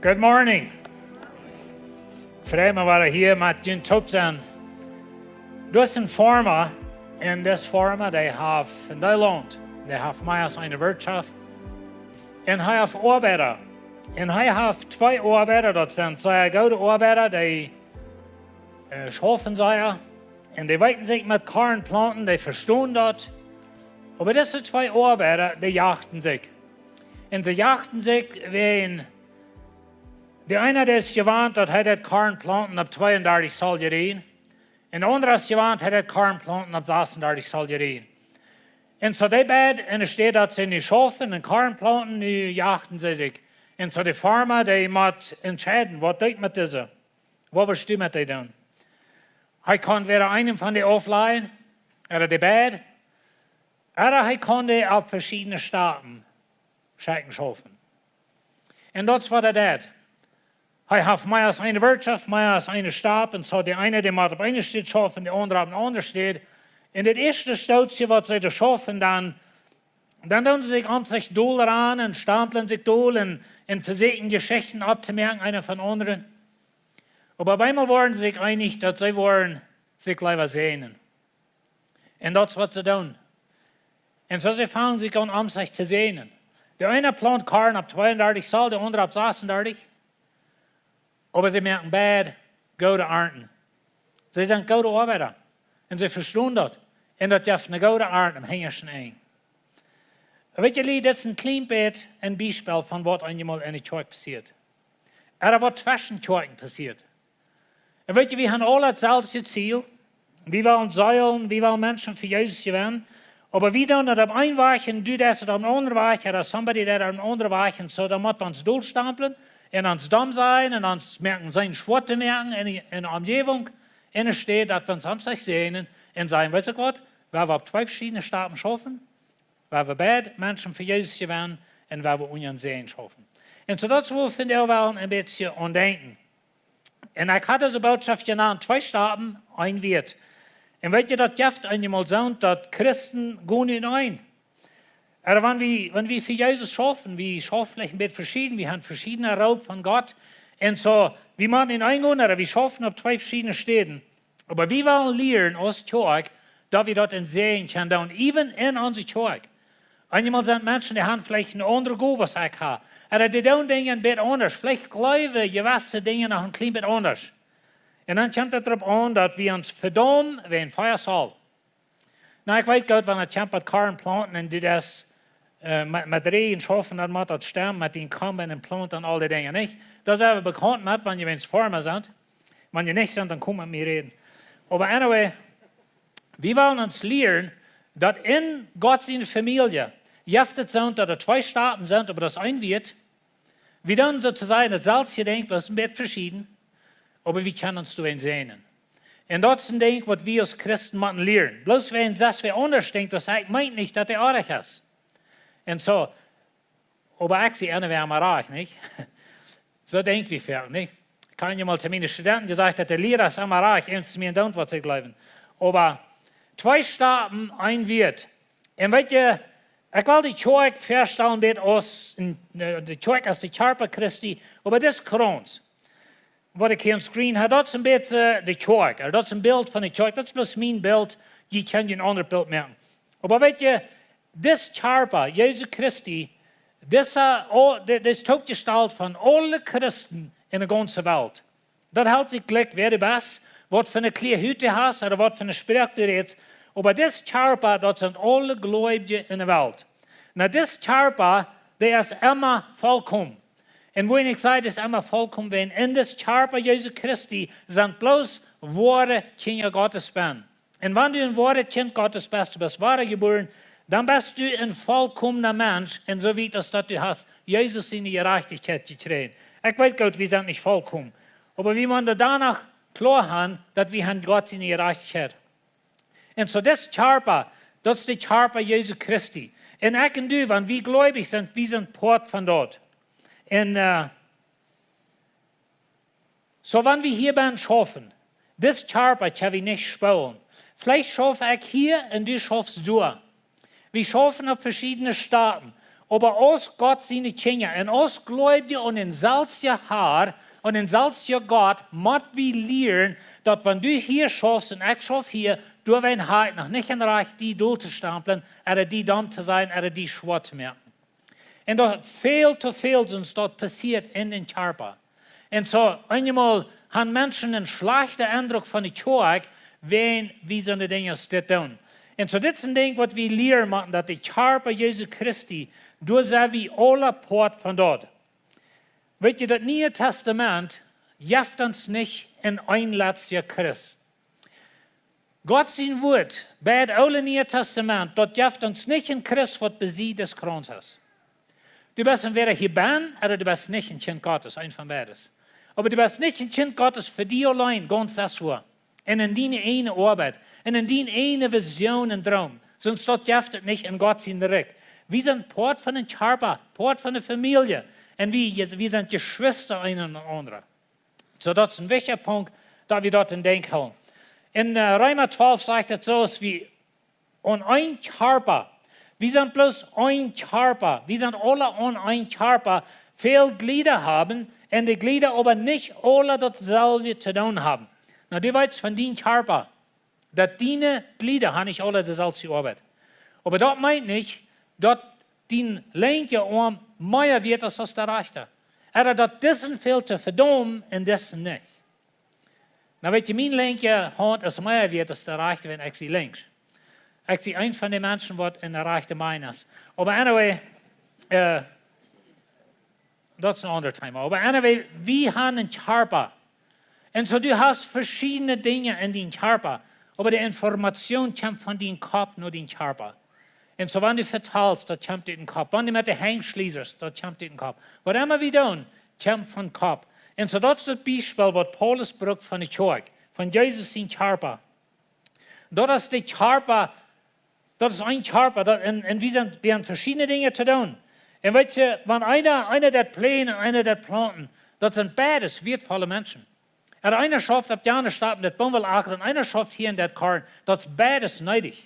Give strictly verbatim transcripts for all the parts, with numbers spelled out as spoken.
Good morning. Frei mie wada hia met junt toop sennen. Doa es een Farma, un dis Farma, dee haft een Deelaunt, dee haft mea aus eene Wirtschaft. Un hee haft Oabeida. Un hee haft twee Oabeida, daut sent sea goode Oabeida, dee äh, schaufen sea. Un dee weeten sikj met Korn planten, dee vestonen daut. Oba dise twee Oabeida, dee jachten sikj. Un see jachten sikj, wäajen de eena, dee es jewant, daut hee daut Korn planten opp tweeundartich Zoll jerieejen. Un de aundra es jewant, hee daut Korn planten opp sasunndartich Zoll jerieejen. Un soo dee beid, enne Städ daut see nu schaufen un Korn planten, nu jachten see sikj. Un soo de Farma, dee mott entscheiden, waut doo ekj met dise? Waut woascht du met dee doonen? Hee kaun wada eenen von dee auflajen, ooda dee beid, ooda hee kaun dee opp veschiedne Stapen schekjen schaufen. Un daut es waut hee deit. Hee haft mea aus eene Wirtschaft, mea aus eene Stap, un soo de eena, dee mott opp eene Städ schaufen, de aundra opp eene aundre Städ. Un daut ieeschte Stootje, waut see doa schaufen, dan, dan doonen see sikj om sikj dol ran un stampeln sikj dol un, un vesieekjen Jeschichten opptomoaken, eena von aundren. Oba opp eemol woaren see sikj eenich, daut see woaren sikj leewa säajnen. Un daut es waut see doonen. Un soo see fangen sikj aun, om sikj to säajnen. De eena plant Korn opp tweeundartich Zoll, de aundra opp sasunndartich. Oba see moaken beid goode Arnten. See sent goode Oabeida. Un see vestonen daut. Un daut jeft eene goode Arnt aum hinjaschten Enj. Weet jie, dit es een kjlien bät een Biespel von waut eenjemol enne Kjoakj passieet. Ooda waut tweschen Kjoakjen passieet. Un weet jie, wie haben aula daut selwje Ziel. Wie wellen seenen, wie wellen Menschen fa Jesus jewennen. Oba wie doonen daut opp eenen Wajch un du deist daut opp eenen aundren Wajch, ooda somebody deit daut opp eenen aundren Wajch. Un soo, dan mott wie ons dolstampeln un ons domm sennen un ons moaken, sennen schwoa to moaken en, en de Omjäajent. Enne Städ daut wie ons om sikj säajnen un sajen: Weetst du waut? Wie haben opp twee veschiedne Stapen schaufen, wie haben beid Menschen fa Jesus jewennen un wie haben unja ons Säajen schaufen. Un soo daut es, wua wie vondoag wellen een bät aun denkjen. Un ekj haud dise Bootschoft jenant: Twee Stapen, een Wajch. Un weet jie, daut jeft eenjemol soo, daut Christen gonen en een. Ooda wan wie, wan wie fa Jesus schaufen, wie schaufen veleicht een bät veschieden, wie haben veschiedne Roop von Gott. Un soo, wie motten en een gonen, ooda wie schaufen opp twee veschiedne Städen. Oba wie wellen lieren aus Kjoakj, daut wie daut en Säajen kjennen doonen, even en onse Kjoakj. Eenjemol sent Menschen, dee haben veleicht eene aundre Gow aus ekj hab. Ooda dee doonen Dinja een bät aundasch. Veleicht jleewen jewesse Dinja noch een kjlien bät aundasch. Un dan kjemt et doaropp aun, daut wie ons vedaumen wäajen Fia Saul. Nu, ekj weet goot, wan et kjemt met Korn planten un du deist, äh, met, met Räajen schaufen, dan mott daut stemmen met dän Komen un Planten un aul dee Dinja, nich? Doa sent wie bekaunt met, wan jie wens Farma sent. Wan jie nich sent, dan komt met mie räden. Oba anyway, wie wellen ons lieren, daut en Gott siene Famielje jeft et soo, daut doa twee Stapen sent, oba daut es een Wajch. Wie doonen soo to sajen daut selwje Dinkj, bloos een bät veschieden, oba wie kjennen ons doa en säajnen. Un daut es een Dinkj, waut wie aus Christen motten lieren. Bloos wäajen see aundasch denkjt aus ekj, meent nich, daut dee oajch es. Un soo, oba ekj sie enne wäa emma rajcht, nich? Soo denkj wie foaken, nich? Ekj hab eemol to miene Studenten jesajcht, daut de Liera es emma rajcht, eent es mea en daut, waut see jleewen. Oba twee Stapen, een Wajch. Un weet jie, ekj well de Kjoakj väastalen, dit aus een, äh, de Kjoakj aus de Kjarpa Christi, oba dit es Krauns. Waut ekj hia opp screen hab, daut es een bät, äh, de Kjoakj, äh, daut es een Bilt von de Kjoakj, daut es bloos mien Bilt, jie kjennen een aundret Bilt moaken. Oba weet jie, dis Kjarpa, Jesu Christi, dise, oh, di-, dis toopjestalt von aule Christen en de gaunze Welt. Daut helt sikj jlikj, wäa du best, waut fa eene Kjlia Hut du hast, ooda waut fa eene Sproak du rätst. Oba dis Kjarpa, daut sent aule Gleubje en de Welt. Nu, dis Kjarpa, dee es emma volkomen. Un woo ekj saj, dee es emma volkomen, wan en dis Kjarpa Jesu Christi sent bloos woare Kjinja Gottes bennen. Un wan du een woaret Kjint Gottes best, du best wada jebuaren, dan best du een volkomna Mensch, un soo wiet aus daut du hast Jesus siene Jerajchtichkjeit jekjräajen. Ekj weet goot, wie sent nich volkomen. Oba wie motten doano kloa haben, daut wie haben Gott siene Jerajchtichkjeit. Un soo dis Kjarpa, daut es de Kjarpa Jesu Christi. Un ekj un du, wan wie gleubich sent, wie sent Poat von daut. Un, äh, soo, wan wie hia bennen schaufen, dis Kjarpa kjenn wie nich spoolen. Veleicht schauf ekj hia un du schaufst doa. Wie schaufen opp veschiedne Stapen. Oba aus Gott siene Kjinja un aus Gleubje aun dän selwjen Har, aun dän selwjen Gott, mott wie lieren, daut wan du hia schaufst un ekj schauf hia, doawäajen ha ekj noch nich een Rajcht die dol to stamplen, ooda die domm to sennen, ooda die schwoa to moaken. Un daut väl to väl soont daut passieet en dän Kjarpa. Un soo, eenjemol han Menschen een schlajchten Endruck von de Kjoakj, wan wie soone Dinja aus dit doonen. Un soo, dit es een Dinkj waut wie lieren motten, daut de Kjarpa Jesu Christi, doa sent wie aula Poat von daut. Weet jie, daut Niee Tastament jeft ons nich een eenletzja Christ. Gott sien Wuat, bie daut Oole un Niee Tastament, daut jeft ons nich een Christ waut bie Sied des Krauns es. Du best entwäda hia bennen, ooda du best nich een Kjint Gottes, eent von beides. Oba du best nich een Kjint Gottes fa die auleen, gaunz soo. Un en diene ieejne Oabeit, un en diene ieejne Visioon un Droom. Soont daut jeft et nich en Gott sien Rikj. Wie sent Poat von dän Kjarpa, Poat von de Famielje. Un wie, wie sent Jeschwista eena aun dän aundren. Soo, daut es een wichtja Punkt, daut wie daut en Denkj hoolen. En, äh, Reema twalf sajcht et soo, aus wie aun een Kjarpa. Wie sent bloos een Kjarpa. Wie sent aula aun een Kjarpa. Väl Jlieda haben un de Jlieda oba nich aula daut selwje to doonen haben. Nu, du weetst von dien Kjarpa, daut diene Jlieda han nich aula de selwje Oabeit. Oba daut meent nich, daut dien linkja Oarm mea wieet es aus de rajchta. Ooda daut disen väl to vedaumen un disen nich. Nu, weet jie, mien linkje Haunt es mea wieet aus de rajchte, wan ekj sie linkj. Ekj sie eent von de Menschen waut en de rajchte Meen es. Oba anyway, äh, daut es een aundret Thema. Oba anyway, wie han een Kjarpa. Un soo, du hast veschiedne Dinja en dien Kjarpa. Oba de Information kjemt von dien Kopp no dien Kjarpa. Un soo, wan du vetalst, daut kjemt ut dän Kopp. Wan du met de Henj schliesest, daut kjemt ut dän Kopp. Waut emma wie doonen, kjemt vom Kopp. Un soo, daut es daut Biespel waut Paulus brukt von de Kjoakj, von Jesus sien Kjarpa. Daut es de Kjarpa, daut es een Kjarpa, daut, un, un wie sent, wie han veschiedne Dinja to doonen. Un weet jie, wan eena, eena deit pläajen un eena deit plaunten, daut sent beides wieetvolle Menschen. Un eena schauft opp de aundre Städ en daut Bumwelakren, un eena schauft hia en daut Korn, daut es beides needich.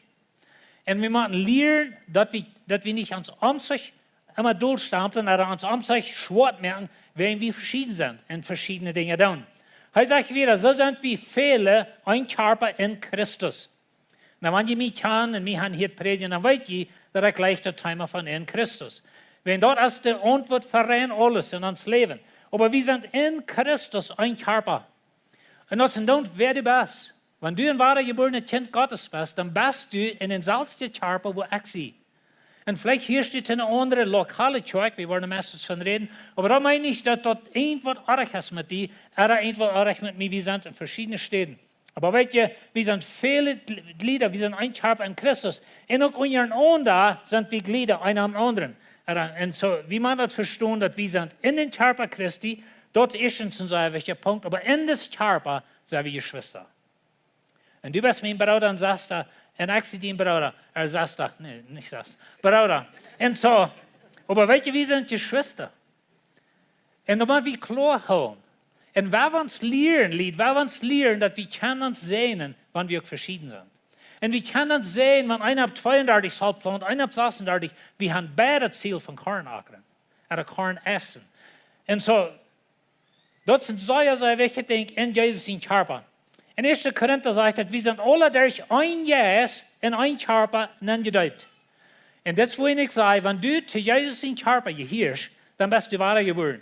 Un wie motten lieren, daut wie, daut wie nich ons omsich emma dol stamplen, ooda ons omsich schwoa moaken, wan wie veschieden sent un veschiedne Dinja doonen. Hee sajcht wieda, soo sent wie väle een Kjarpa en Christus. Nu, wan jie mie kjanen un mie han hieet prädjen, dan weet jie, daut ekj jleich daut Thema von en Christus. Wan daut es de Auntwuat fa rein aules en ons Läwen. Oba wie sent en Christus een Kjarpa. Un daut es endoont, wäa du best. Wan du een woarejebuarenet Kjint Gottes best, dan best du en dän selwjen Kjarpa, wua ekj sie. Un veleicht hieescht du to eene aundre lokale Kjoakj, wie woaren meist von räden, oba daut meent nich, daut daut irjentwaut oajch es met die, ooda irjentwaut oajch met mie, wie sent en veschiedne Städen. Oba weet jie, wie sent väle Jl-, Jlieda, wie sent een Kjarpa en Christus. Un uk unjarenaunda sent wie Jlieda, eena aum aundren. Ooda, un soo, wie motten daut vestonen, daut wie sent en dän Kjarpa Christi, daut es ieeschtens een sea wichtja Punkt, oba en dän Kjarpa sent wie Jeschwista. Un du best mien Brooda un Sesta, un ekj sie dien Brooda, ooda Sesta, nä, nich Sesta, Brooda. Un soo, oba weet jie, wie sent Jeschwista. Un daut mott wie kloa hoolen. Un wan wie ons lieren, Lied, wan wie ons lieren, daut wie kjennen ons säajnen, wan wie uk veschieden sent. Un wie kjennen ons säajnen, wan eena opp tweeundartich Zoll plaunt, eena opp sasundartich, wie han beid daut Ziel von Korn akren. Ooda Korn äten. Un soo, daut es een sea, sea wichtjet Dinkj en Jesus sien Kjarpa. En Ieeschte Korinta sajcht daut, wie sent aula derch een Jeist en een Kjarpa nenjedeept. Un dit es, wua ekj saj, wan du to Jesus sien Kjarpa jehieescht, dan best du woarejebuaren.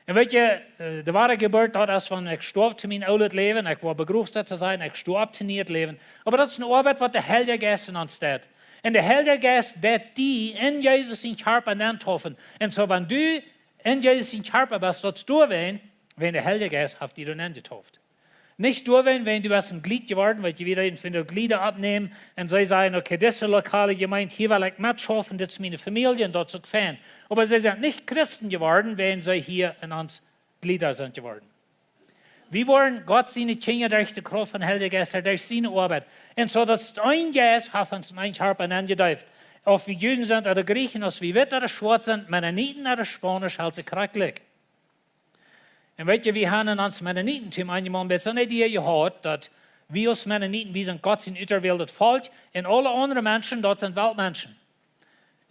Un weet jie, äh, de Woarejebuat, daut es, wan ekj stoaw to mien oolet Läwen, ekj woa begroft, soo to sajen, ekj stoaw opp to nieet Läwen. Oba daut es eene Oabeit, waut de Heilje Jeist en ons deit. Un de Heilje Jeist deit die en Jesus sien Kjarpa nentaufen. Un soo, wan du en Jesus sien Kjarpa best, daut es doawäajen, wiels de Heilje Jeist haft die doa nenjetauft. Nich doawäajen, wiels du best een Jlied jeworden, wiels jie wada een von de Jlieda oppnämen un see sajen, okay, dise lokale Jemeent, hia well ekj metschaufen, dit es miene Famielje un daut es uk fein. Oba see sent nich Christen jeworden, wiels see hia en ons Jlieda sent jeworden. Wie woaren Gott siene Kjinja derch de Krauft vom Heiljen Jeist, derch siene Oabeit. Un soo daut es een Jeist, haft ons en een Kjarpa nenjedeept. Auf wie Juden sent ooda Jrieechen, auf wie witt ooda schwoat sent, Mennoniten ooda Spaunisch, helt sikj krakjt jlikj. Un weet jie, wie haben en ons Mennonitentum eenjemol een bät soone Idee jehaut, daut wie aus Mennoniten, wie sent Gott sien uterwähltet Volkj un aule aundre Menschen, daut sent Weltmenschen.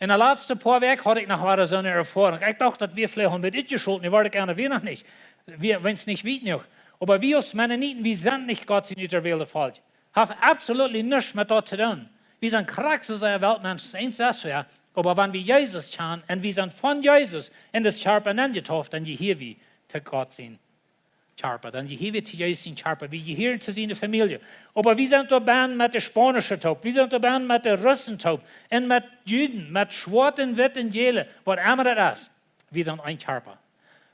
En de latste poa Wäakj haud ekj noch wada soone Erfoarunk. Ekj docht, daut wie veleicht aul met utjeschult, nu wort ekj aun, wie noch nich. Wie, wan nich wiet noch. Oba wie aus Mennoniten, wie sent nich Gott sien uterwäldet Volkj. Haft absolutely nuscht met daut to doonen. Wie sent krakjt soo aus Weltmenschen, eent sest wie. Oba wan wie Jesus kjanen un wie sent von Jesus en disen Kjarpa nenjetauft, dan jehia wie to Gott sien Kjarpa. Dan jehia wie to Jesus sien Kjarpa. Wie jehieren to siene Famielje. Oba wie sent doa bennen met de Spaunische toop. Wie sent doa bennen met de Russen toop. Un met Juden, met Schwoate un Witte un Jäle, waut emma daut es. Wie sent een Kjarpa.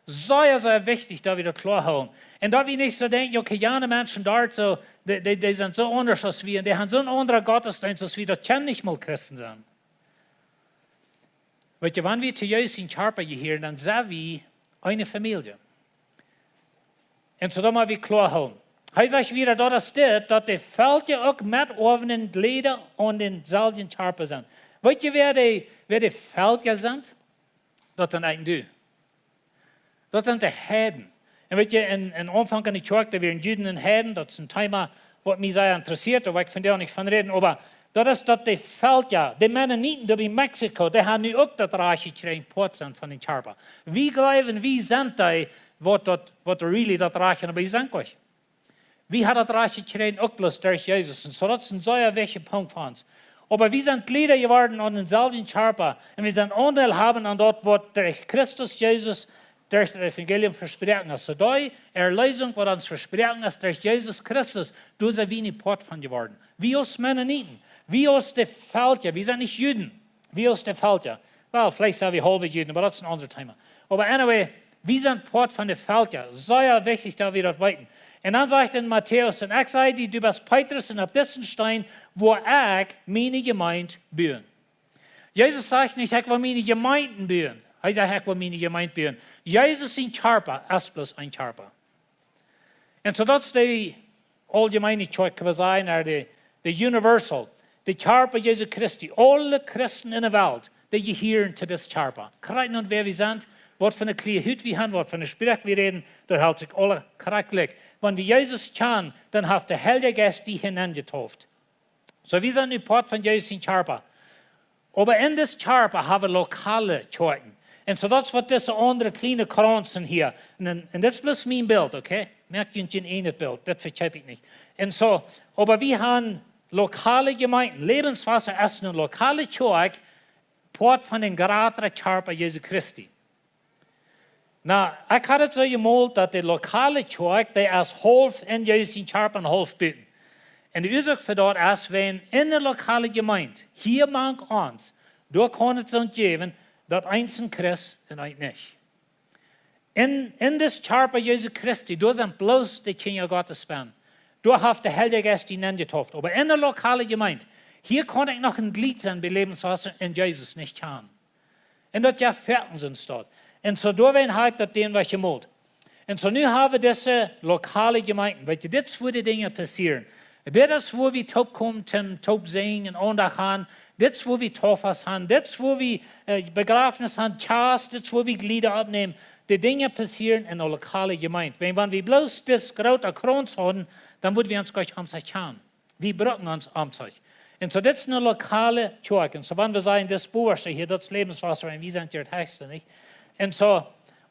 Sea, sea wichtich, daut wie daut kloa hoolen. Un daut wie nich soo denkjen, okay, jane Menschen doa soo, dee, dee, dee sent soo aundasch aus wie un dee haben soon aundren Gottesdeenst aus wie, daut kjennen nich mol Christen sennen. Weet jie, wan wie to Jesus sien Kjarpa jehieren, dan sent wie eene Famielje. Un soo daut mott wie kloa hoolen. Hee sajcht wieda, daut es dit, daut de Velkja uk met Oawen un Jlieda aun dänselwjen Kjarpa sent. Weet jie, wäa de, wäa de Velkja sent? Daut sent eejentlich du. Daut sent de Heiden. Un weet jie, en, en Aunfank en de Kjoakj, doa wieren Juden un Heiden, daut es een Thema, waut mie sea interessieet, doa well ekj vondoag nich von räden, oba daut es daut de Velkja, de Mennoniten, doa bie Mexiko, dee haben nu uk daut Rajcht jekjräajen, Poat sennen von dän Kjarpa. Wie jleewen, wie sent dee, waut daut, waut really daut Rajcht haben, oba wie sent nich. Wie haben daut Rajcht jekjräajen uk bloos derch Jesus. Un soo daut es een sea wichtja Punkt fa ons. Oba wie sent Jlieda jeworden aun dänselwjen Kjarpa. Un wie sent Aundeel haben aun daut, waut derch Christus Jesus, derch daut Evangelium vesproaken es. Soo dee Erleesunk, waut ons vesproaken es derch Jesus Christus, doa sent wie nu Poat von jeworden. Wie aus Mennoniten, wie aus de Velkja, wie sent nich Juden, wie aus de Velkja. Well, veleicht sent wie haulwe Juden, oba daut es een aundret Thema. Oba anyway, wie sent Poat von de Velkja. Sea wichtich, daut wie daut weeten. Un dan sajcht en Matäus, un ekj saj die, du best Petrus, un opp disen Steen woa ekj miene Jemeent buen. Jesus sajcht nich, ekj woa miene Jemeenten buen. Hee sajcht, ekj woa miene Jemeent buen. Jesus sien Kjarpa es bloos een Kjarpa. Un soo daut es de auljemeene Kjoakj, kaun wie sajen, ooda de, de universal, de Kjarpa Jesu Christi. Aule Christen en de Welt, dee jehieren to disen Kjarpa. Krakjt endoont wäa wie sent, waut fa eene Kolorie wie haben, waut fa eene Sproak wie räden, daut helt sikj aules krakjt jlikj. Wan wie Jesus kjanen, dan haft de Heilje Jeist die hia nenjetauft. Soo, wie sent nu Poat von Jesus sien Kjarpa. Oba en disen Kjarpa haben wie lokale Kjoakjen. Un soo daut es waut dise aundre kjliene Krauns hia. Un, un, un dit es bloos mien Bilt, okay? Moakt junt jun ieejnet Bilt, daut vekjeep ekj nich. Un soo, oba wie haben lokale Jemeenten. Lebenswasser es eene lokale Kjoakj, Poat von dän jratren Kjarpa Jesu Christi. Na, ekj haud et soo jemolt, daut de lokale Kjoakj, dee es haulf en Jesus sien Kjarpa un haulf buten. Un de Uasoak fa daut es, wan en de lokale Jemeent, hia mank ons, doa kaun et soont jäwen, daut eent een Christ un eent nich. En, en disen Kjarpa Jesu Christi, doa sent bloos de Kjinja Gottes bennen. Doa haft de Heilje Jeist die nenjetauft. Oba en de lokale Jemeent, hia kaun ekj noch een Jlied sennen bie Lebenswasser un Jesus nich kjanen. Un daut jeft foaken soont. Un soo doawäajen hab ekj daut Dinkj waut jemolt. Un soo nu haben wie dise lokale Jemeenten. Weet jie, dit es wua de Dinja passieren. Dit es wua wie toopkomen, toom toop sinjen un Aundacht haben. Dit es wua wie Taufen haben. Dit es wua wie, äh, Bejrafnis haben, Kjast. Dit es wua wie Jlieda oppnämen. De Dinja passieren en de lokale Jemeent. Wan, wan wie bloos disen grooten Krauns hauden, dan wudden wie ons nich omsich kjanen. Wie brucken ons omsich. Un soo, dit es eene lokale Kjoakj. Un soo, wan wie sajen, dit es Boaste hia, daut es Lebenswasser, un wie sent hia daut hechste, nich? Un soo,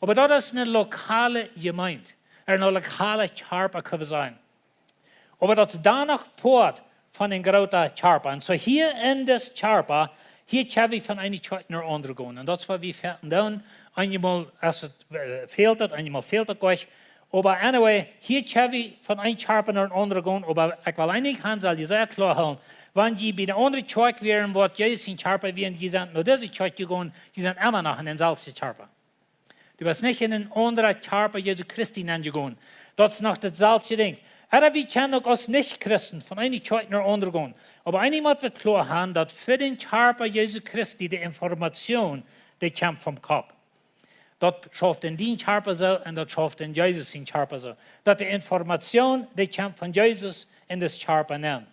oba daut es eene lokale Jemeent. Eene lokale Kjarpa, kaun wie sajen. Oba daut es dan noch Poat von een grooten Kjarpa. Un soo hia en disen Kjarpa, hia kjenn wie von eene Kjoakj no de aundre gonen. Un daut es waut wie foaken doonen. Eenjemol es et, äh, fält et, eenjemol fält et nich. Oba anyway, hia kjenn wie von een Kjarpa no dän aundren gonen, oba ekj well eent Hans aul sea kloa hoolen. Wan jie bie de aundre Kjoakj wieren, waut Jesus sien Kjarpa wia, un jie sent no dise Kjoakj jegonen, jie sent emma noch en dänselwjen Kjarpa. Du best nich en een aundren Kjarpa Jesu Christi nenjegonen. Daut es noch dautselwje Dinkj. Ooda wie kjennen uk aus Nich-Christen von eene Kjoakj no dän aundren gonen. Oba eent mott wie kloa haben, daut fa dän Kjarpa Jesu Christi de Information, dee kjemt vom Kopp. Daut schauft en dien Kjarpa soo un daut schauft en Jesus sien Kjarpa soo. Daut de Information, dee kjemt von Jesus en disen Kjarpa nenn.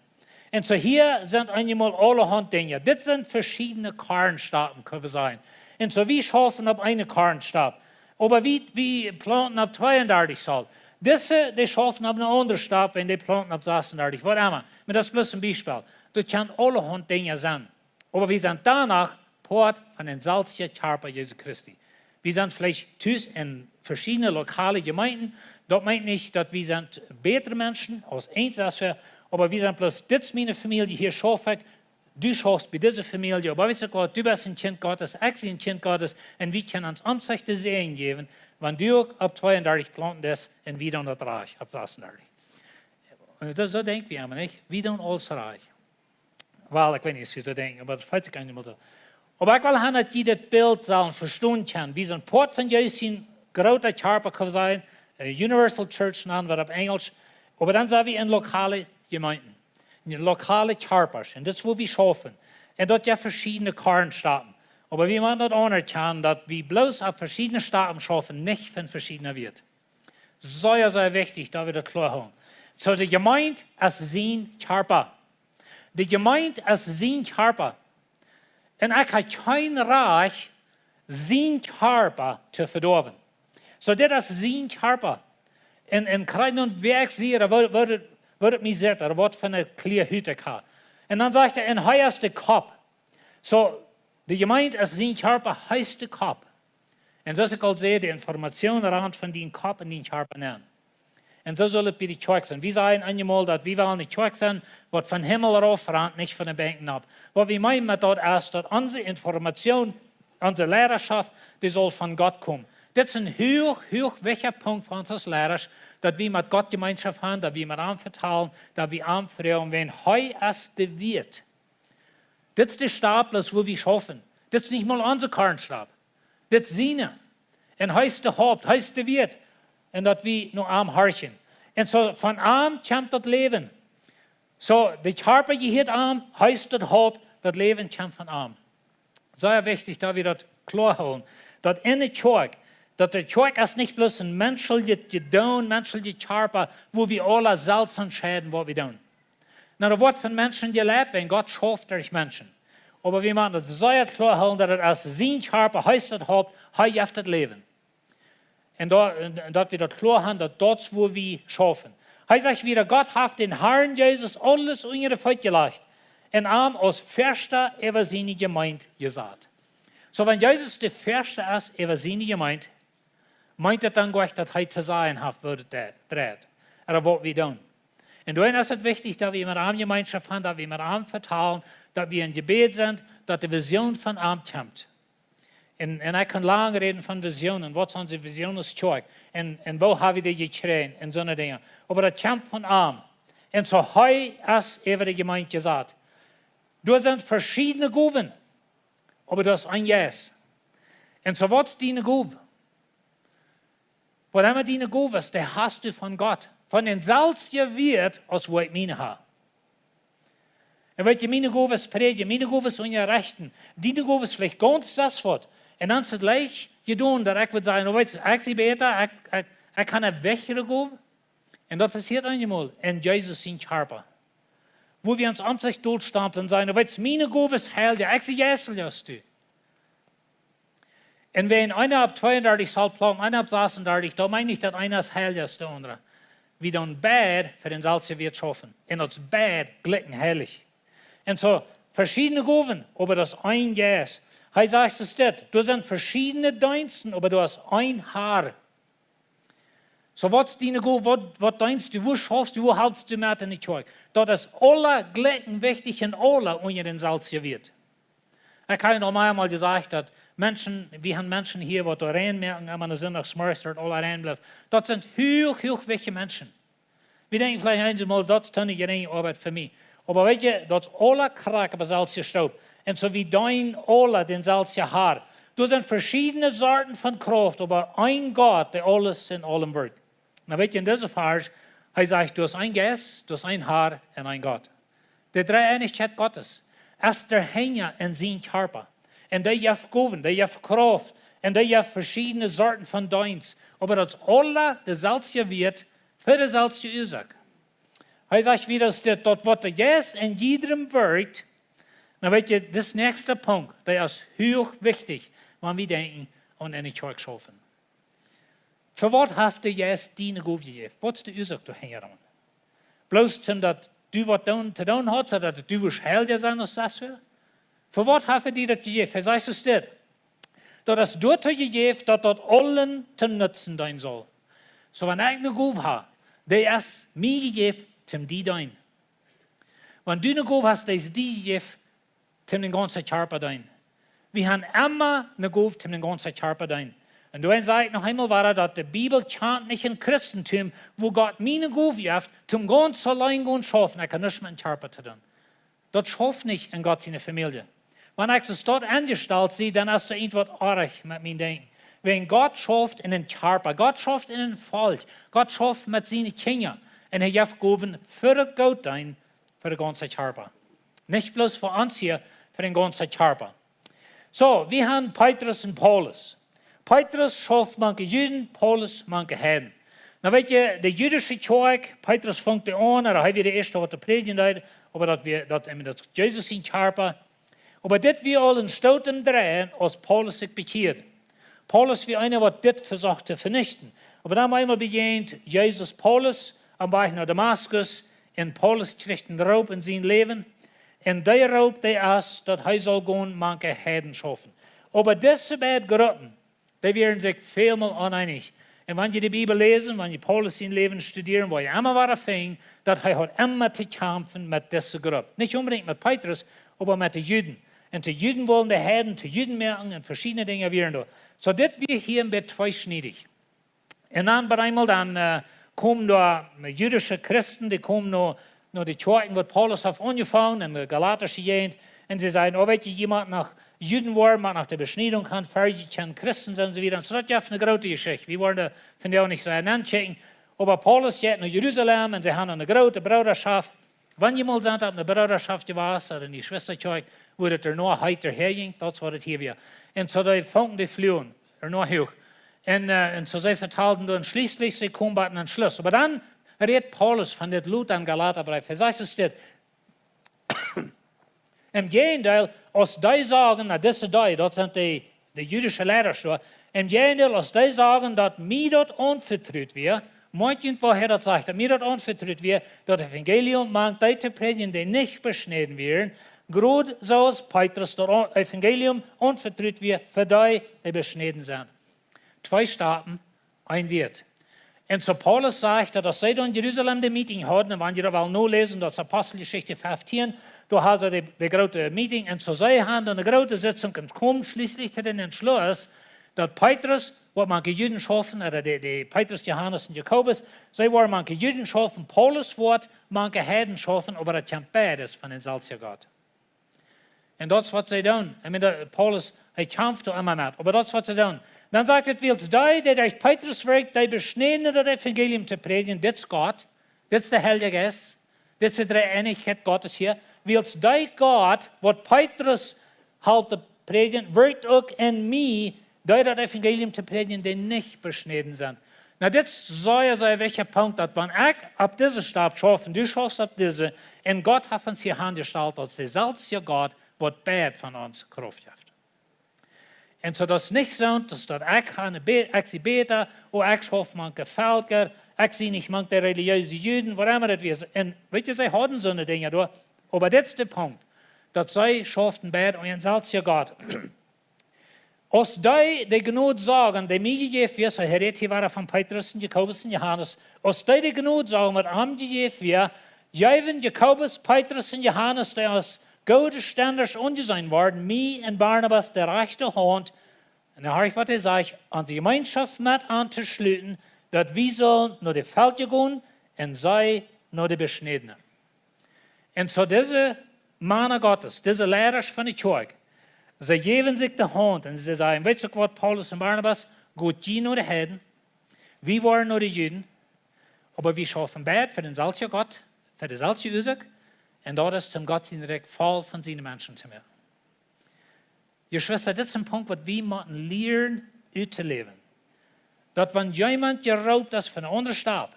Un soo hia sent eenjemol aulahaunt Dinja. Dit sent veschiedne Kornstocken, kaun wie sajen. Un soo wie schaufen opp eene Kornstock. Oba wie, wie plaunten opp tweeundartich Solt. Dise, dee schaufen opp eene aundre Stock, wan dee plaunten opp sasunndartich, waut emma. Oba daut es bloos een Biespel. Daut kjennen aulahaunt Dinja sennen. Oba wie sent dan noch Poat von dän selwjen Kjarpa Jesu Christi. Wie sent veleicht tus en veschiedne lokale Jemeenten. Daut meent nich, daut wie sent bätre Menschen aus eent es wie, oba wie sent bloos, dit es miene Famielje, hia schauf ekj, du schaufst bie dise Famielje, oba weetst waut, du best een Kjint Gottes, ekj sie een Kjint Gottes, un wie kjennen ons omsich de Säajen jäwen, wan du uk opp tweeundartich plaunten deist un wie doonen daut rajcht opp sasuntachentich. Un daut, soo denkj wie emma, nich? Wie doonen aules rajcht. Well, ekj weet nich, aus wie soo denkjen, oba daut felt sikj eenjemol soo. Oba ekj well han, daut jie dit Bilt sellen vestonen kjennen. Wie sent Poat von Jesus sien groota Kjarpa, kaun wie sajen, äh, Universal Church nanen wie opp Enjelsch. Oba dan sent wie en lokale Jemeenten, en lokale Kjarpasch. Un daut es, wua wie schaufen. Un daut jeft veschiedne Kornstappen. Oba wie motten daut aunerkjanen, daut wie bloos opp veschiedne Stappen schaufen, nich von veschiedne Wieet. Sea, sea wichtich, daut wie daut kloa hoolen. Soo, de Jemeent es sien Kjarpa. De Jemeent es sien Kjarpa. Un ekj hab kjeen Rajcht, sien Kjarpa to vedoawen. Soo, dit es sien Kjarpa. Un, un kjrieen un wäa ekj sie, ooda woo, woo daut, woo daut mie sitt, ooda waut fa eene Kjlia Hut ekj hab. Un dan sajcht hee, un hee es de Kopp. Soo, de Jemeent es sien Kjarpa, hee es de Kopp. Un soo aus ekj aul säd, de Information rant von dien Kopp en dien Kjarpa nenn. Un soo saul et bie de Kjoakj sennen. Wie sajen eenjemol, daut wie wellen eene Kjoakj sennen, waut vom Himmel rauf rant, nich von de Benkjen opp. Waut wie meenen met daut es, daut onse Information, onse Leidaschoft, dee saul von Gott komen. Dit es een huach, huach wichtja Punkt fa ons aus Leidasch, daut wie met Gott Jemeenschoft haben, daut wie met am vetalen, daut wie am froagen, wiels hee es de Wieet. Dit es de Stap, bloos wua wie schaufen. Dit es nich mol onse Kornstap. Dit es siene. Un hee es de Haupt, hee es de Wieet. Un daut wie no am horchen. Un soo von am kjemt daut Läwen. Soo, de Kjarpa jehieet am, hee es daut Haupt, daut Läwen kjemt von am. Sea wichtich, daut wie daut kloa hoolen. Daut en de Kjoakj, daut de Kjoakj es nich bloos een menschlichet Jedoon, menschlicha Kjarpa, wua wie aula selfst entscheiden, waut wie doonen. Nu, daut woat von Menschen jelieet, wiels Gott schauft derch Menschen. Oba wie motten daut sea kloa hoolen, daut et es sien Kjarpa, hee es daut Haupt, hee jeft daut Läwen. Un daut, un daut wie daut kloa haben, daut daut es, wua wie schaufen. Hee sajcht wada, Gott haft dän Harn Jesus aules unja de Feet jelajcht un am aus Väascha äwa siene Jemeent jesat. Soo, wan Jesus de Väascha es äwa siene Jemeent, meent daut dan nich, daut hee to sajen haft, woo daut dreit, ooda waut wie doonen. Un doaromm es et wichtich, daut wie met am Jemeenschoft haben, daut wie met am vetalen, daut wie em Jebäd sent, daut de Vision von am kjemt. Un, un ekj kaun lang räden von Visionen, waut sent de Visionen aus Kjoakj, un, un woo hab wie dee jekjräajen, un soone Dinja. Oba daut kjemt von am. Un soo hee es äwa de Jemeent jesat. Doa sent veschiedne Gowen, oba doa es een Jeist. Un soo, waut es diene Gow? Waut emma diene Gow es, dee hast du von Gott. Von dän selwjen Wieet aus wua ekj miene hab. Un weetst, miene Gow es prädjen, miene Gow es unjarechten, diene Gow es veleicht gaunz aundasch waut. Un dan es et leicht jedonen, daut ekj wudd sajen, oh, weetst, ekj sie bäta, ekj, ekj, ekj kaun eene bätre Gow. Un daut passieet eenjemol en Jesus sien Kjarpa. Wua wie ons omsich dolstampeln un sajen, oh, weetst, miene Gow es heilja, ekj sie jeistlicha aus du. Un wan eena opp tweeundartich saul plaunten, eena opp sasuntachentich, daut meent nich, daut eena es heilja aus de aundra. Wie doonen beid fa dän selwjen Wieet schaufen. Un ons beid jlikjen heilich. Un soo, veschiedne Gowen, oba daut es een Jeist. Hee sajcht ons dit, doa sent veschiedne Deensten, oba doa es een Har. Soo, waut es diene Gow, waut, waut deenst du, wua schaufst du, wua halpst du met en de Kjoakj? Daut es aula jlikj wichtich un aula unja dän selwjen Wieet. Ekj hab aul meamol jesajcht, daut Menschen, wie haben Menschen hia, waut doa rein moaken, emma aum Sindach zemorjes, daut aula rein blift. Daut sent huach, huach wichtje Menschen. Wie denkjen veleicht eemol, daut es ne jerinje Oabeit fa mie. Oba weetst, daut es aula krakjt opp dän selwjen Stoop. Un soo wie deenen aula dän selwjen Har. Doa sent veschiedne Sorten von Krauft, oba een Gott, dee aules en aulem wirkjt. Nu weetst, en dise Varsch, hee sajcht, doa es een Jeist, doa es een Har un een Gott. De Dreeeenichkjeit Gottes es doa hinja en sien Kjarpa. Un dee jeft Gowen, dee jeft Krauft, un dee jeft veschiedne Sorten von Deenst. Oba daut es aula de selwje Wieet, fa de selwje Uasoak. Hee sajcht wada, daut dit, daut waut de Jeist en jiedrem wirkjt. Nu weetst, dis näakjste Punkt, dee es huach wichtich, wan wie denkjen aun ne Kjoakj schaufen. Fa waut haft de Jeist diene Gow jejäft? Waut es de Uasoak doahinja? Bloos om daut du waut doonen, to doonen hast, soo daut du wurscht heilja sennen aus sest du? Fa waut haft hee die daut jejäft? Hee sajcht soo dit: Daut es doatoo jejäft, daut daut aulem toom Nutzen deenen saul. Soo, wan ekj ne Gow hab, dee es mie jejäft toom die deenen. Wan du ne Gow hast, dee es die jejäft toom dän gaunzen Kjarpa deenen. Wie han emma ne Gow toom dän gaunzen Kjarpa deenen. Un doa saj ekj noch eemol wada, daut de Bibel kjant nich een Christentum, wua Gott mie ne Gow jeft, toom gaunz auleen gonen schaufen. Ekj hab nuscht met dän Kjarpa to doonen. Daut schauft nich en Gott siene Famielje. Wan ekj soo stolt aunjestalt sie, dan es doa irjentwaut oajch met mien Denkjen. Wäajen Gott schauft en een Kjarpa, Gott schauft en een Volkj, Gott schauft met siene Kjinja. Un hee jeft Gowen fa daut Goode deenen, fa dän gaunzen Kjarpa. Nich bloos fa ons hia, fa dän gaunzen Kjarpa. Soo, wie han Petrus un Paulus. Petrus schauft mank de Juden, Paulus mank de Heiden. Nu weet jie, de jüdische Kjoakj, Petrus funk dee aun, un hee wia de ieeschta waut to prädjen deed, oba daut wia, daut, ekj meen, daut es Jesus sien Kjarpa. Oba dit wia aul een Stoot em Dreien, aus Paulus sikj bekjieed. Paulus wia eena, waut dit vesocht to venichten. Oba dan eemol bejäajent Jesus Paulus aum Wajch no Damaskus, un Paulus kjricht een Roop en sien Läwen. Un dee Roop, dee es, daut hee saul gonen mank de Heiden schaufen. Oba dise beid Gruppen, dee wieren sikj välmol oneenich. Un wan jie de Bibel läsen, wan jie Paulus sien Läwen studieren, woa jie emma wada finjen, daut hee haud emma to kjamfen met dise Grupp. Nich onbedinjt met Petrus, oba met de Juden. Un de Juden wullen de Heiden to Juden moaken un veschiedne Dinja wieren doa. Soo, dit wia hia een bät tweeschniedich. Un dan opp eemol dan, äh, kjeemen doa jüdische Christen, dee kjeemen no, no de Kjoakjen, waut Paulus haft aunjefongen en de galatische Jäajent. Un see säden: "Oh, weet jie, jie motten noch Juden woaren, motten noch de Beschniedunk han, ver jie kjennen Christen sennen," un soo wieda. Un soo daut jeft ne groote Jeschicht. Wie woaren doa vondoag nich soo aun kjikjen. Oba Paulus jeit no Jerusalem un see han ne groote Broodaschoft. Wan jie mol sent opp ne Broodaschoft jewast, ooda ne Jeschwistakjoakj, wua daut doa noch heet häajinkj, daut es waut daut hia wia. Un soo dee fungen dee Fluagen doa noch huach. Un, äh, un soo see vetalden dan schlieslich, see kjeemen bat eenen Schluss. Oba dan rät Paulus von dit lota em Galatabreef. Hee sajcht soo dit: "Em Jäajendeel, aus dee sagen," nu, dise dee, daut sent de, de jüdische Leidasch doa. "Em Jäajendeel, aus dee sagen, daut mie daut aunvetrut wia," moakjt junt, woo hee daut sajcht, "daut mie daut aunvetrut wia, daut Evangelium mank dee to prädjen, dee nich beschnäden wieren, krakjt soo aus Petrus daut Au-, Evangelium aunvetrut wia fa dee, dee beschnäden sent." Twee Stappen, een Wieet. Un soo Paulus sajcht, daut aus see dan en Jerusalem de Meeting hauden, un wan jie daut wellen noläsen, daut es Aposteljeschicht fieftieen, doa hauden see de, de groote Meeting, un soo see hauden ne groote Sitzunk un kjeemen schlieslich to dän Entschluss, daut Petrus, waut mank de Juden schaufen, ooda de, de Petrus, Johanes un Jakobus, see woaren mank de Juden schaufen, Paulus woat mank de Heiden schaufen, oba daut kjemt beides von dän selwjen Gott. Un daut es waut see doonen. Ekj meen, daut, Paulus, hee kjamft doa emma met. Oba daut es waut see doonen. Dan sajcht et: "Wiels dee, dee derch Petrus wirkjt, dee beschnädne daut Evangelium to prädjen, dit es Gott, dit es de Heilje Jeist, dit es de Dreeeenichkjeit Gottes hia. Wiels dee Gott, waut Petrus halpt to prädjen, wirkjt uk en mie, dee daut Evangelium to prädjen, dee nich beschnäden sent." Nu, dit es soo, soo een wichtja Punkt, daut wan ekj opp dise Stap schauf un du schaufst opp dise, un Gott haft ons hia aunjestalt, daut es de selwje Gott, waut beid von ons Krauft jeft. Un soo daut es nich soo, daut, daut ekj ha ne bä-, ekj sie bäta, ooda ekj schauf mank de Velkja, ekj sie nich mank de relijeese Juden, waut emma daut wia. Un weet jie, see hauden soone Dinja doa. Oba dit es de Punkt, daut see schauften beid un en selwja Gott. Aus dee, dee Jnod sagen, dee mie jejäft wia, soo hee rät hia wada von Petrus un Jakobus un Johanes, aus dee, dee Jnod sagen, waut an jejäft wia, jeewen Jakobus, Petrus un Johanes, dee aus goode Stendasch aunjeseenen worden, mie un Barnabas de rajchte Haunt, un dan horcht waut hee sajcht, onse Jemeenschoft met an to schluten, daut wie sullen no de Velkja gonen un see no de Beschnädne. Un soo dise Mana Gottes, dise Leidasch von de Kjoakj, see jeewen sikj de Haunt un see säden: "Weetst uk waut, Paulus un Barnabas, got jie no de Heiden, wie woaren no de Juden, oba wie schaufen beid fa dän selwjen Gott, fa de selwje Uasoak, un daut es, om Gott sien Rikj voll von siene Menschen to moaken." Jeschwista, dit es een Punkt, waut wie motten lieren uttoläwen. Daut wan jemaunt jeroopt es von ne aundre Stap,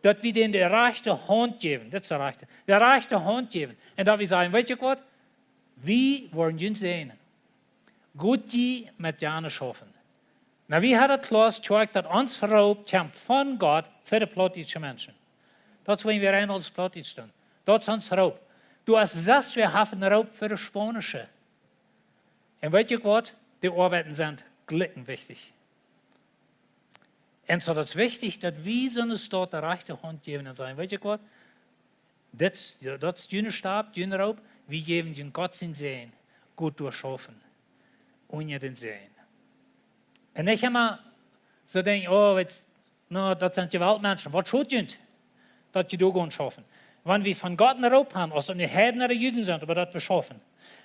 daut wie dän de rajchte Haunt jäwen, dit es de rajchte, de rajchte Haunt jäwen. Un daut wie sajen: "Weetst uk waut? Wie woaren junt säajnen. Got jie met jane schaufen." Nu, wie haben daut kloa, Kjoakj, daut ons Roop kjemt von Gott fa de plautdietsche Menschen. Daut es, wan wie rein aus Plautdietsch doonen. Daut es ons Roop. Du hast sest, wie haben een Roop fa de Spaunische. Un weet jie waut? De Oabeiten sent jlikj wichtich. Un soo, daut es wichtich, daut wie soone Staut de rajchte Haunt jäwen un sajen: Weet jie waut? Dit, daut es june Staut, jun Roop. Wie jäwen jun Gott sien Säajen. Goot derchschaufen. Unja dän Säajen. Un nich emma soo denkjen: Oh, weet, no, daut sent Jewaltmenschen. Waut schot junt, daut jie doa gonen schaufen? Wan wie von Gott een Roop haben, aus daut nu Heiden ooda Juden sent, oba daut wie schaufen.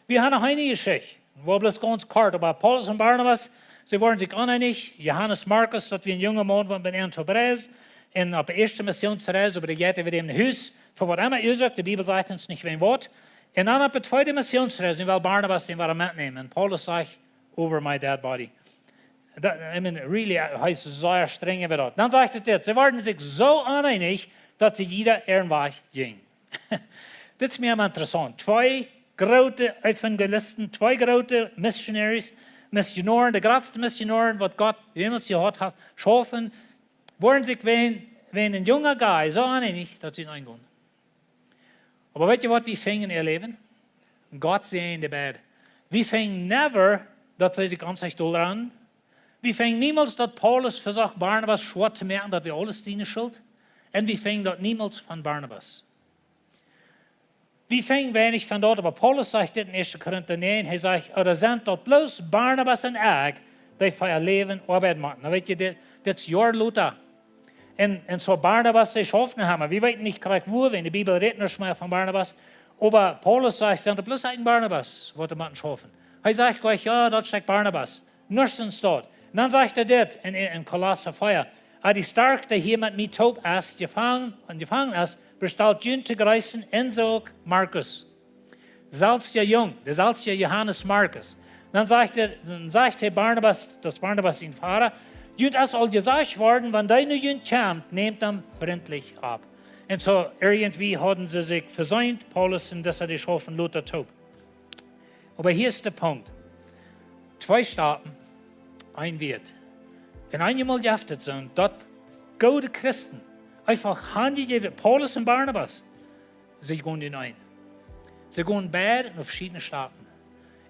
Wie haben eene Jeschicht, wua bloos gaunz kort, oba Paulus un Barnabas, see wieren sikj oneenich. Johanes Markus, daut wia een junga Maun, waut bie an to Breis, un opp de ieeschte Missionsreis, oba dee jeit äwa däm no Hus, fa waut emma Uasoak, de Bibel sajcht ons nich wäajen waut. Un dan opp de tweede Missionsreis, nu well Barnabas dän wada metnämen. Un Paulus sajcht: Over my dead body. Daut, I mean, really, hee es sea strenj äwa daut. Dan sajcht et dit: See wieren sikj soo oneenich, daut see jieda äaren Wajch jinjen. Dit es mie emma interessaunt. Twee groote Evangelisten, twee groote Missionoaren, Missionoaren, de jratste Missionoaren, waut Gott jemols jehaut haft, schaufen, wieren sikj wäajen, wäajen een junga guy soo oneenich, daut see eent gonen. Oba weet jie waut wie finjen en äa Läwen? Gott säajend de beid. Wie finjen never, daut see sikj aun sikj dol ranen. Wie finjen niemols, daut Paulus vesocht, Barnabas schwoa to moaken, daut wia aules siene Schult. Un wie finjen daut niemols von Barnabas. Wie finjen weinich von daut, oba Paulus sajcht dit en ieeschte Korinta näajen. Hee sajcht: Ooda sent daut bloos Barnabas un ekj, dee fa äa Läwen oabeiden motten? Dan weet jie, dit, dit es Joaren lota. Un, un soo Barnabas, dee schauft noch emma. Wie weeten nich krakjt wua, wiels de Bibel rät nich mea von Barnabas. Oba Paulus sajcht: Sent daut bloos ekj un Barnabas, waut doa motten schaufen? Hee sajcht jlikj: Jo, daut es Barnabas. Nuscht es daut. Un dan sajcht hee dit en, en, en Kolossa vea: Ooda dee Stoakja, dee hia met mie toop es, jefangen, un jefangen es, bestalt junt to jreessen, un soo uk Markus. Selwja Jung, de selwja Johanes Markus. Dan sajcht hee, dan sajcht hee Barnabas, daut es Barnabas sien Voda: Junt es aul jesajcht worden, wan dee no junt kjemt, nämt am frintlich opp. Un soo, irjentwie hauden see sikj veseent, Paulus un disa, dee schaufen lota toop. Oba hia es de Punkt. Twee Stoaten, een Wieet. Un eenjemol jeft et soo, daut goode Christen eefach hanjejäft, Paulus un Barnabas, see gonen enn. See gonen beid no veschiedne Stoaten.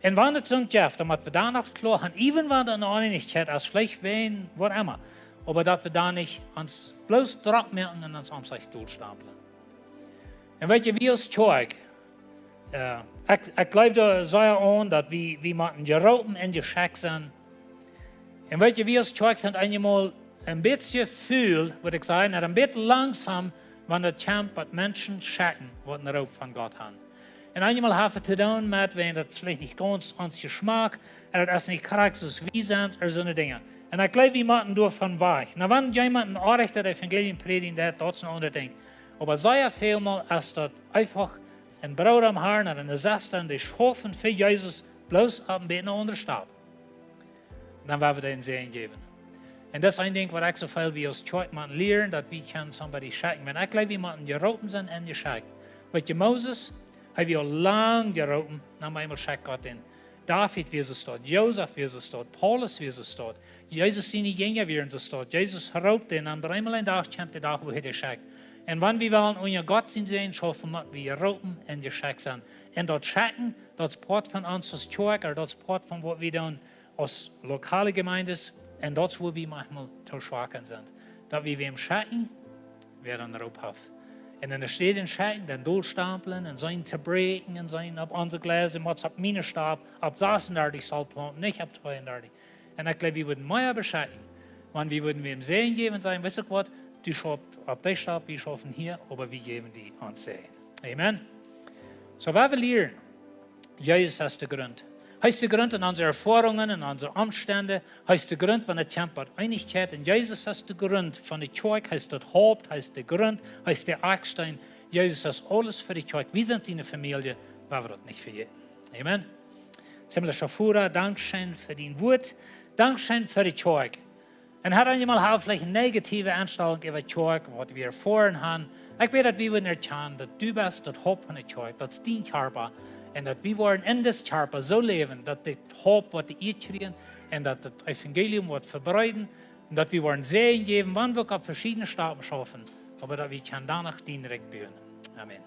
Un wan et soont jeft, dan mott wie doa noch kloa han, even wan doa eene Oneenichkjeit es, veleicht wäajen waut emma, oba daut wie doa nich ons bloos drock moaken un ons aum sikj dolstamplen. Un weet jie, wie aus Kjoakj, äh, ekj, ekj jleew doa sea aun, daut wie, wie motten jeroopen un jeschekjt sennen. Un weet jie, wie aus Kjoakj sent eenjemol een bät väl, wudd ekj sajen, ooda een bät langsom, wan et kjemt, waut Menschen schekjen, waut een Roop von Gott han. Un eenjemol haft et to doonen met, wan daut veleicht nich gaunz ons Jeschmak, un daut es nich krakjt soo aus wie sent, ooda soone Dinja. Un ekj jleew, wie motten doavon wajch. Nu, wan jemaunt een orrajchtet Evangelium prädjen deit, daut es een aundret Dinkj. Oba sea välmol es daut eefach een Brooda em Harn ooda eene Sesta, un dee schaufen fa Jesus, bloos opp een bät eene aundre Stap. Dan woa wie dän Säajen jäwen. Un daut es een Dinkj, waut ekj soo väl wie aus Kjoakj motten lieren, daut wie kjennen somebody schekjen. Wan ekj jleew, wie motten jeroopen sennen un jeschekjt. Weet jie, Moses, hee wia aul lang jeroopen, dan opp eemol schekjt Gott dän. David wia soo staut, Josef wia soo staut, Paulus wia soo staut, Jesus siene Jinja wieren soo staut. Jesus roopt dän, un opp eemol een Dach kjemt de Dach, wua hee dee schekjt. Un wan wie wellen unja Gott sien Säajen schaufen, motten wie jeroopen un jeschekjt sennen. Un daut Schekjen, daut es Poat von ons aus Kjoakj, ooda daut es Poat von waut wie doonen aus lokale Gemeindes. Un daut es, wua wie maunchmol too schwak aun sent. Daut wie wäm schekjen, wäa een Roop haft. Un enne Städ schekjen, dan dolstamplen un sennen to bräakjen un sennen opp onse Gleis, un waut opp miene Stap, opp sasuntachentich saul plaunten, nich opp tweeentachentich. Un ekj jleew, wie wudden mea beschekjen, wan wie wudden wäm Säajen jäwen un sajen: Weetst du waut, du schaufst opp dee Stap, wie schaufen hia, oba wie jäwen die ons Säajen. Amen. Soo, woa wie lieren, Jesus es de Grunt. Hee es de Grunt en onse Erfoarungen, en onse Omstend. Hee es de Grunt, wan et kjemt bat Eenichkjeit. Un Jesus es de Grunt von de Kjoakj. Hee es daut Haupt, hee es de Grunt, hee es de Akjsteen. Jesus es aules fa de Kjoakj. Wie sent siene Famielje, woa wie daut nich vejäten. Amen. Himmlischa Voda, dankscheen fa dien Wuat. Dankscheen fa de Kjoakj. Un wan eemol haft veleicht eene negative Enstalunk äwa Kjoakj, waut wie erfoaren han, ekj bäd, daut wie wudden erkjanen, daut du best daut Haupt von de Kjoakj, daut es dien Kjarpa. Un daut wie wudden en dit Kjarpa soo läwen, daut dit Haupt woat de Ea kjrieen un daut daut Evangelium woat vebreeden. Un daut wie wudden Säajen jäwen, wan wie uk opp veschiedne Stapen schaufen, oba daut wie kjennen doano dien Rikj buen. Amen.